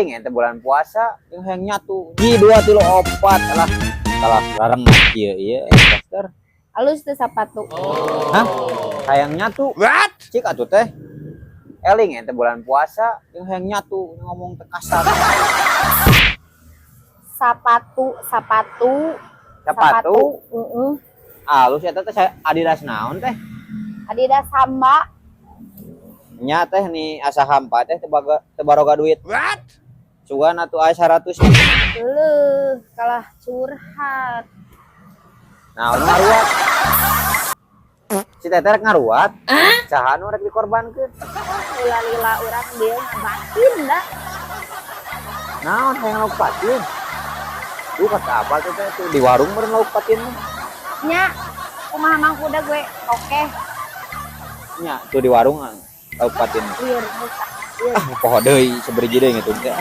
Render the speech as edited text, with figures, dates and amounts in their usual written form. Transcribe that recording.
Ente bulan puasa jeung hayang nyatu. Ji, dua, tilu, opat lah. Kalah larang kieu ieu daster. Alus teu sapatu? Hah? Hayang nyatu. What? Cik atuh, Teh. Eling ente bulan puasa jeung hayang nyatu, ngomong teh kasar. Sapatu, sapatu. Sapatu. Heeh. Alus eta teh, Adidas naon, Teh? Adidas Samba. Nya, Teh, nih asa hampa, Teh, teu baroga duit. What? Sugan atuh aya 100. Leuh, kalah curhat. Nah, nu ngaruat. Si Teteh rek ngaruat. Saha nu rek dikorbankeun? Lila-lila urang dia ngabatin da. Naon hayang lauk patin? Tuh kata apa tuh, Teh? Tuh di warung meureun lauk patin mah. Nya, kumaha Mang Kuda gue? Oke. Nya, tuh di warung ah, lauk patin. Lieur, buka. Lieur. Ah, poho deui, saberiji deui ngitung teh.